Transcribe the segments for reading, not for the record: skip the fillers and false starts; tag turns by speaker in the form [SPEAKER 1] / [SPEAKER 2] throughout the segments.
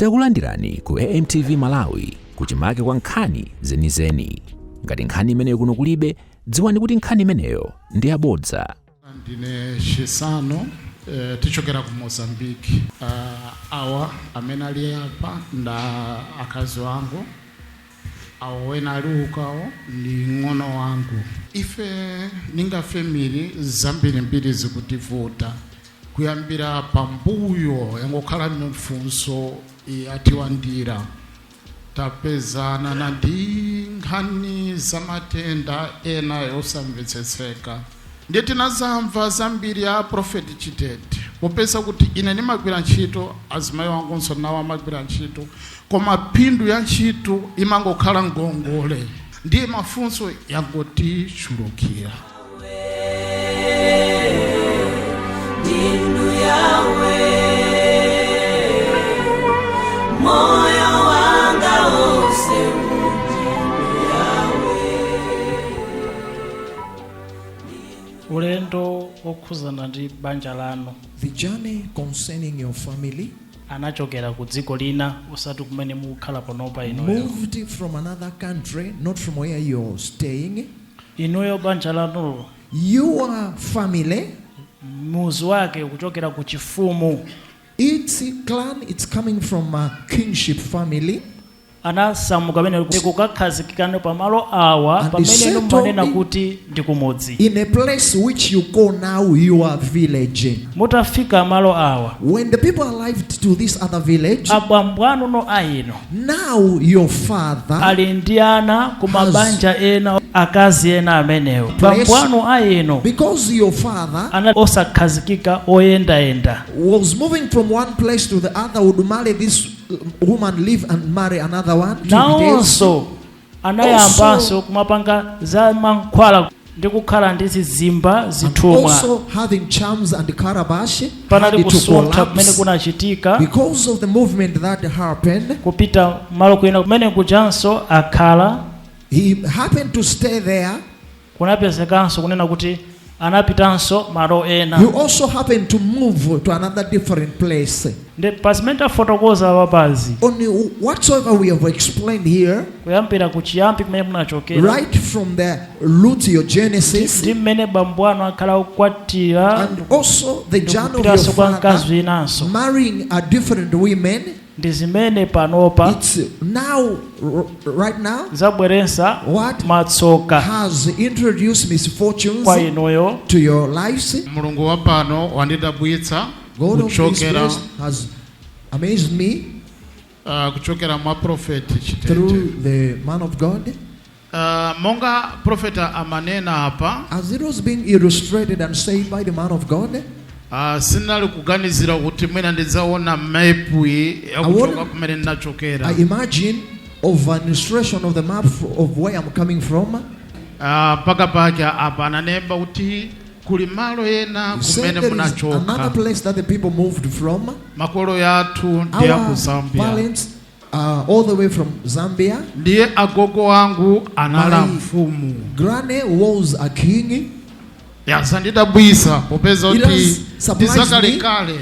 [SPEAKER 1] Takulandirani ku AMTV Malawi, kuchimake kwa nkhani zenizeni. Ngati nkhani imeneyo kuno kulibe, dziwani kuti nkhani imeneyo ndi yabodza.
[SPEAKER 2] Ndine Chisano, tichokera ku Mozambique. Awa amene ali apa nda akazi wangu, awo wena ali ukawo ndi ng'ono wangu. Ife ninga family, zambirimbiri zikutivuta kuyambira pambuyo, yangokhala mifunso yatiwandira. Tapezana na ndi nkhani zamatenda ena yosamvetsetseka, ndiye tinazamva zambiri ya Prophet Chitete. Popeza kuti ine ndimagwira ntchito, azimayi wangunso nawo amagwira ntchito, koma phindu ya ntchito imangokhala ngongole, ndiye mafunso yangotichulukira.
[SPEAKER 3] Ndinu Yawe, moyo wanga wose ndinu Yawe.
[SPEAKER 4] Ulendo okhuzana ndi banja lanu.
[SPEAKER 5] The journey concerning your family.
[SPEAKER 4] Anachokera ku dziko lina, osati kumene mukukhala panopa inuyo.
[SPEAKER 5] Moved from another country, not from where you're staying.
[SPEAKER 4] Inuyo banja lanulo,
[SPEAKER 5] Your family,
[SPEAKER 4] muzi wake kuchokera ku chifumu.
[SPEAKER 5] Its clan, it's coming from a kingship family.
[SPEAKER 4] Anasamuka pamene kukakhazikikano pamalo awa
[SPEAKER 5] And
[SPEAKER 4] pamene inu
[SPEAKER 5] settled
[SPEAKER 4] mmanena kuti ndi kumudzi.
[SPEAKER 5] in a place which you call now your village.
[SPEAKER 4] Mutafika malo awa,
[SPEAKER 5] When the people arrived to this other village,
[SPEAKER 4] abambo anuno a ino
[SPEAKER 5] now your father
[SPEAKER 4] ali ndi ana ku mabanja ena, akazi ena amenewo. Bambo anu a ino
[SPEAKER 5] because your father
[SPEAKER 4] ana osakhazikika, oyendayenda.
[SPEAKER 5] Was moving from one place to the other, would marry this woman, leave and marry another one.
[SPEAKER 4] Nawonso anayambanso kumapanga za mankhwala ndi kukhala ndi zizimba, zithumwa.
[SPEAKER 5] Also having charms and calabash,
[SPEAKER 4] Panali
[SPEAKER 5] had to
[SPEAKER 4] kusuntha kumene
[SPEAKER 5] collapse
[SPEAKER 4] kunachitika
[SPEAKER 5] because of the movement that happened.
[SPEAKER 4] Kupita malo kwina kumene kujanso akhala.
[SPEAKER 5] He happened to stay there.
[SPEAKER 4] Kunapezekanso kunena kuti anapitanso malo ena.
[SPEAKER 5] He also happened to move to another different place.
[SPEAKER 4] Ndi pazimene tafotokoza papazi,
[SPEAKER 5] On whatsoever we have explained here,
[SPEAKER 4] kuyambira kuchiyambi kumene munachokera,
[SPEAKER 5] right from the root, your Genesis,
[SPEAKER 4] ndi mmene bambo anu akhala kukwatira
[SPEAKER 5] and also the journey of your
[SPEAKER 4] ndikupitanso kwa mkazi
[SPEAKER 5] father
[SPEAKER 4] winanso,
[SPEAKER 5] marrying a different women.
[SPEAKER 4] Ndi zimene panopa
[SPEAKER 5] It's now, right now,
[SPEAKER 4] zabweretsa
[SPEAKER 5] what
[SPEAKER 4] matsoka
[SPEAKER 5] has introduced misfortunes
[SPEAKER 4] kwa inuyo.
[SPEAKER 5] To your lives.
[SPEAKER 2] Mulungu wa pano wandidabwitsa
[SPEAKER 5] God of this
[SPEAKER 2] kuchokera
[SPEAKER 5] place has amazed me
[SPEAKER 2] kuchokera mwa Prophet Chitete.
[SPEAKER 5] Through the man of God.
[SPEAKER 2] Monga profeta amanena apa,
[SPEAKER 5] As it was being illustrated and said by the man of God,
[SPEAKER 2] sinali kuganizira kuti mwina ndidzaona mepu iyi yakuchoka kumene ndinachokera.
[SPEAKER 5] I imagine of an illustration of the map of where I'm coming from.
[SPEAKER 2] Mpaka pake apa ananemba kuti kuli malo ena
[SPEAKER 5] He said
[SPEAKER 2] kumene
[SPEAKER 5] there is another
[SPEAKER 2] munachoka.
[SPEAKER 5] Place that the people moved from.
[SPEAKER 2] Makolo yathu ndi ya ku
[SPEAKER 5] Our
[SPEAKER 2] Zambia.
[SPEAKER 5] parents are all the way from Zambia.
[SPEAKER 2] Ndiye agogo wangu anala
[SPEAKER 5] My
[SPEAKER 2] mfumu.
[SPEAKER 5] granny was a king.
[SPEAKER 2] Yazandidabwisa popeza
[SPEAKER 5] It
[SPEAKER 2] kuti
[SPEAKER 5] has surprised me.
[SPEAKER 2] ndizakalekale.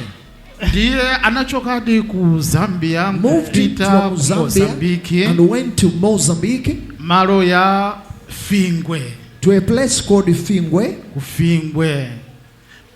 [SPEAKER 2] Ndiye anachokadi ku Zambia
[SPEAKER 5] Moved
[SPEAKER 2] kupita
[SPEAKER 5] from
[SPEAKER 2] ku
[SPEAKER 5] Zambia
[SPEAKER 2] Mozambiki,
[SPEAKER 5] and went to Mozambique,
[SPEAKER 2] malo ya Fingwe,
[SPEAKER 5] to a place called Fingwe,
[SPEAKER 2] ku Fingwe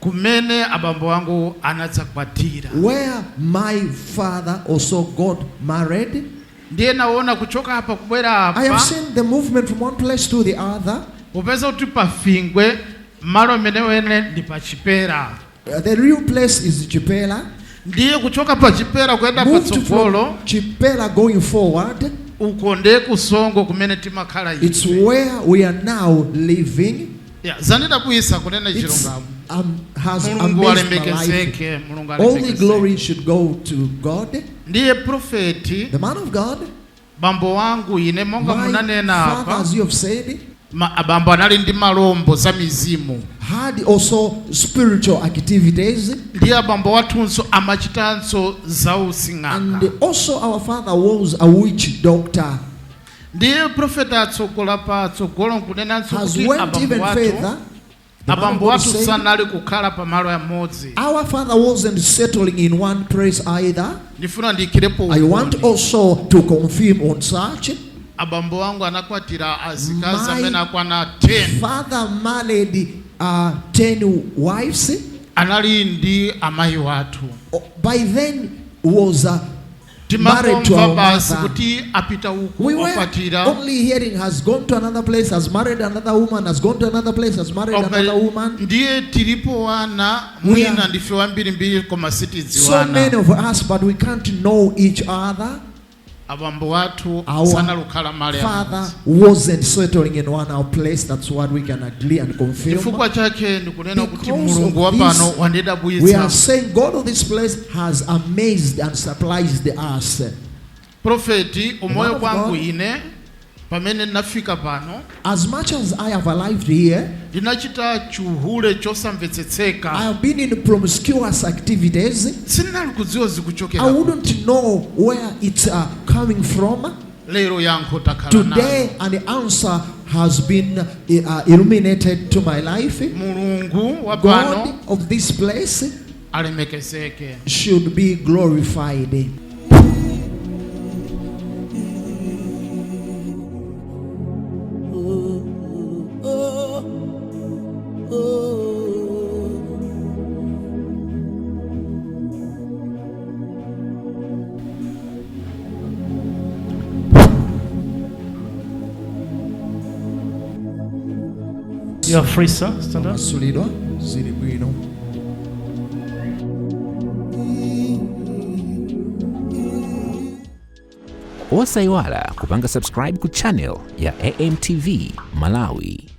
[SPEAKER 2] kumene abambo angu anadzakwatira.
[SPEAKER 5] Where my father also got married.
[SPEAKER 2] Ndiye naona kuchoka apa kubwera
[SPEAKER 5] I have
[SPEAKER 2] apa,
[SPEAKER 5] seen the movement from one place to the other.
[SPEAKER 2] Popeza kuti pa Fingwe malo amenewene ndi pa Chipera.
[SPEAKER 5] The real place is Chipela.
[SPEAKER 2] Ndiye kuchoka pa Chipera kuyenda
[SPEAKER 5] Moved
[SPEAKER 2] patsogolo,
[SPEAKER 5] from Chipela going forward.
[SPEAKER 2] Uko ndiye kusongo kumene timakhala
[SPEAKER 5] It's
[SPEAKER 2] ife.
[SPEAKER 5] where we are now living.
[SPEAKER 2] Ya, zandidabwisa kunena
[SPEAKER 5] It's,
[SPEAKER 2] chilungamo.
[SPEAKER 5] Has
[SPEAKER 2] Mulungu
[SPEAKER 5] amazed my life.
[SPEAKER 2] alemekezeke, Mulungu
[SPEAKER 5] All the
[SPEAKER 2] alemekezeke.
[SPEAKER 5] glory should go to God.
[SPEAKER 2] Ndiye profeti,
[SPEAKER 5] The man of God,
[SPEAKER 2] bambo wangu ine monga
[SPEAKER 5] my
[SPEAKER 2] munanena
[SPEAKER 5] father,
[SPEAKER 2] apa,
[SPEAKER 5] as you have said,
[SPEAKER 2] abambo anali ndi malombo za mizimu.
[SPEAKER 5] Had also spiritual activities.
[SPEAKER 2] Ndiye abambo wathunso amachitanso za using'anga.
[SPEAKER 5] And also our father was a witch doctor.
[SPEAKER 2] Ndiye profeta atsogola pa tsogolo nkunenanso
[SPEAKER 5] Has
[SPEAKER 2] kuti
[SPEAKER 5] went
[SPEAKER 2] abambo
[SPEAKER 5] even
[SPEAKER 2] wathu
[SPEAKER 5] further. The man of
[SPEAKER 2] Abambo
[SPEAKER 5] God
[SPEAKER 2] athu
[SPEAKER 5] said,
[SPEAKER 2] sanali kukhala pamalo amodzi.
[SPEAKER 5] Our father wasn't settling in one place either.
[SPEAKER 2] Ndifuna ndiyikirepo
[SPEAKER 5] I want
[SPEAKER 2] umboni.
[SPEAKER 5] also to confirm on such.
[SPEAKER 2] Abambo wangu anakwatira azikazi
[SPEAKER 5] My
[SPEAKER 2] amene akwana 10.
[SPEAKER 5] Father married 10 wives.
[SPEAKER 2] Anali ndi amayi wathu.
[SPEAKER 5] By then was married to
[SPEAKER 2] Timakomva
[SPEAKER 5] our
[SPEAKER 2] basi
[SPEAKER 5] mother.
[SPEAKER 2] kuti apita uku
[SPEAKER 5] We were
[SPEAKER 2] wakwatira.
[SPEAKER 5] only hearing has gone to another place, has married another woman, has gone to another place, has married another woman.
[SPEAKER 2] Ndiye tilipo wana
[SPEAKER 5] We
[SPEAKER 2] mwina
[SPEAKER 5] are-
[SPEAKER 2] ndife wambirimbiri koma
[SPEAKER 5] So
[SPEAKER 2] sitidziwana.
[SPEAKER 5] many of us, but we can't know each other.
[SPEAKER 2] Abambo wathu
[SPEAKER 5] Our
[SPEAKER 2] sanalukhala malo
[SPEAKER 5] Father
[SPEAKER 2] amodzi.
[SPEAKER 5] wasn't settling in one place. That's what we can agree and confirm.
[SPEAKER 2] Chifukwa chake ndikunena kuti
[SPEAKER 5] Because
[SPEAKER 2] Mulungu
[SPEAKER 5] of
[SPEAKER 2] wa pano
[SPEAKER 5] this, we
[SPEAKER 2] wandidabwitsa.
[SPEAKER 5] are saying God of this place has amazed and surprised us.
[SPEAKER 2] Profeti umoyo
[SPEAKER 5] Man of
[SPEAKER 2] kwangu
[SPEAKER 5] God.
[SPEAKER 2] ine pamene ndinafika pano
[SPEAKER 5] As much as I have arrived here,
[SPEAKER 2] ndinachita chuhule
[SPEAKER 5] I
[SPEAKER 2] chosamvetsetseka.
[SPEAKER 5] have been in promiscuous activities.
[SPEAKER 2] Sindinali kudziwa
[SPEAKER 5] I
[SPEAKER 2] zikuchokera.
[SPEAKER 5] wouldn't know where it's coming from.
[SPEAKER 2] Lero yankho takhala nalo.
[SPEAKER 5] Today, an answer has been illuminated to my life.
[SPEAKER 2] Mulungu wa pano
[SPEAKER 5] God of this place
[SPEAKER 2] alemekezeke.
[SPEAKER 5] should be glorified.
[SPEAKER 4] You are free, sir. Stand up.
[SPEAKER 5] Masulidwa zili bwino.
[SPEAKER 1] Osayiwala kupanga subscribe ku channel ya AMTV Malawi.